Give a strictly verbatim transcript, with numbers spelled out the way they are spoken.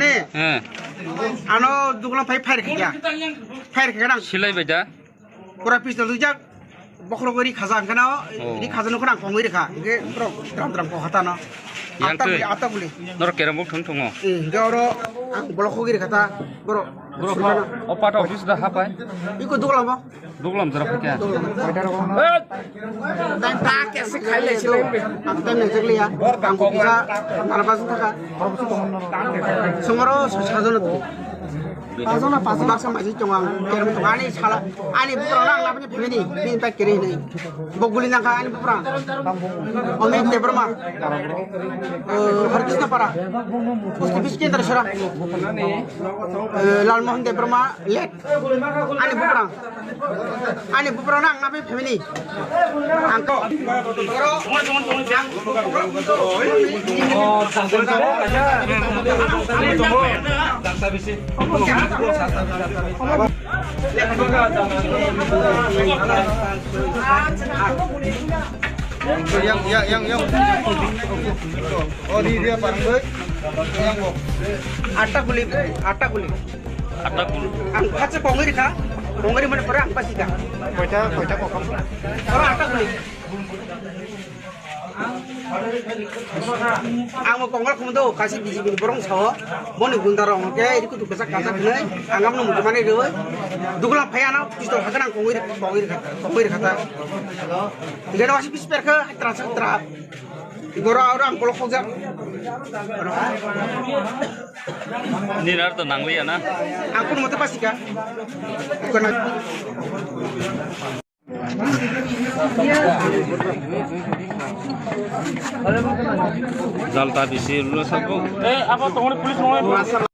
Eh. Ano duglam phai fire khikya. Fire khikya nang. Silai bai da. Pura pistol dujak. Bokhro gori khaja angkana. Oh. Ri khaja nukho nang kongwi rikha. Inge bro dram dram ko hata no. Yang Ata twi. Guli, ata guli. Nor kerem bok thung thungo. Eh, inge oro ang bolok khogwi rikha ta. Bro. Bro, opa to office da hapai. Iko duglam mo. Duglam jora phikya. Tang ta kesi khai le sile. Ang ta nang jagli ya. Ang ko bisa narba sa thaka. Songoro sa sajono tu. Pajono pajono baksa maji tong ang. Kerem tong ani sala. Ani bukra nang lapni family. Bin pa kere ni. Boguli nang ka ani bukra. Omit Debbarma. Eh, Harkisna Para. Post office kendra sara. Eh, Lalmohan Debbarma late. Ani buprang. Ani buprang nang nabe family. Angko. Yang, yang, yang, yang. Oh, di dia parang doi. Yang, oh. Atta guli, atta guli. Atta guli. Ang khacha kongri kha, kongri mane pore ang pasi kha. Koita, koita kokam. Oro atta guli. Ang mo kongal khum do, kasi B J P ni borong sao. Boni gunda rong ke, iri kutu kasa kasa kene. Ang amno mutu mane do. Dugla phaya na, pistol hakan ang kongri, kongri kha, kongri kha ta. Gero asi pis per kha, tra sa tra. Igoro aro ang kolok khokjak. Ninar to nangliya na? Ang kun mote pasika. Kona. Jalta bisi ulo sabo. Eh, apa tongri police mo?